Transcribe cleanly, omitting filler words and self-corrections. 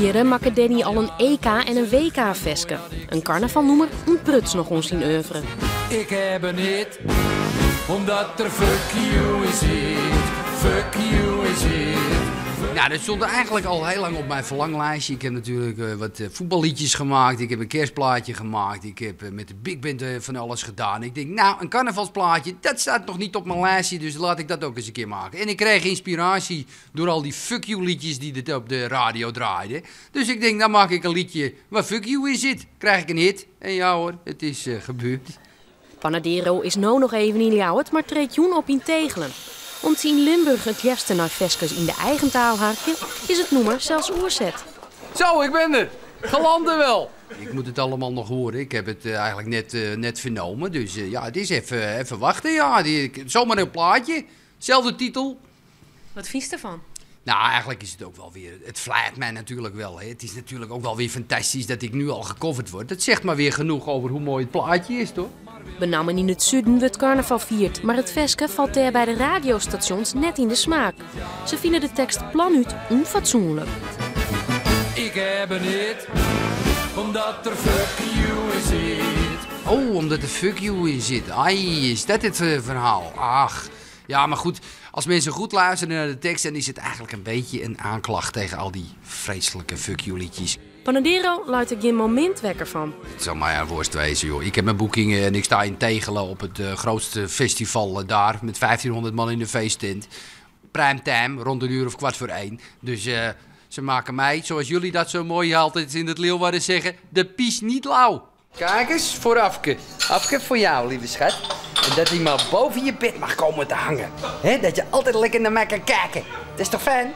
hjirre makke Danny al in EK en in WK-ferske. In karnavalnûmer ûntbruts noch oan syn oeuvre. Ik heb een hit, omdat er fuck you in zit. Fuck you in zit. Nou, dat stond eigenlijk al heel lang op mijn verlanglijstje. Ik heb natuurlijk wat voetballiedjes gemaakt. Ik heb een kerstplaatje gemaakt. Ik heb met de big band van alles gedaan. Ik denk, nou, een carnavalsplaatje, dat staat nog niet op mijn lijstje. Dus laat ik dat ook eens een keer maken. En ik kreeg inspiratie door al die fuck you liedjes die dit op de radio draaiden. Dus ik denk, dan maak ik een liedje waar fuck you in zit. Krijg ik een hit. En ja hoor, het is gebeurd. Panadero is no noch even yn Ljouwert, mar treedt jûn op yn Tegelen. Om't se yn Limburch it leafste nei ferskes yn de eigen taal harkje, is it nûmer sels oerset. Zo, ik ben er. Gelande wel. Ik moet het allemaal nog horen. Ik heb het eigenlijk net vernomen. Dus ja, het is even wachten. Ja. Zomaar een plaatje. Zelfde titel. Wat fynst derfan? Nou, eigenlijk is het ook wel weer... Het vleit mij natuurlijk wel. Hè. Het is natuurlijk ook wel weer fantastisch dat ik nu al gecoverd word. Dat zegt maar weer genoeg over hoe mooi het plaatje is, toch? Benammen yn it suden wurdt karnaval fierd, mar it ferske falt dêr by de radiostasjons net yn de smaak. Se fine de tekst planút ûnfatsoenlik. Ik heb een hit, omdat er fuck you in zit. Oh, omdat er fuck you in zit. Ai, is dat het verhaal? Ach, ja, maar goed, als mensen goed luisteren naar de tekst, dan is het eigenlijk een beetje een aanklacht tegen al die vreselijke fuck you liedjes. Panadero leit der gjin momint wekker fan. Het zal mij een worst wezen, joh. Ik heb mijn boekingen en ik sta in Tegelen op het grootste festival daar. Met 1500 man in de feesttent. Prime time, rond een uur of 12:45. Dus ze maken mij, zoals jullie dat zo mooi altijd in het Leeuwarden zeggen, de pies niet lauw. Kijk eens, voor Afke. Afke, voor jou, lieve schat. En dat hij maar boven je bed mag komen te hangen. Hè, dat je altijd lekker naar mij kan kijken. Dat is toch fijn?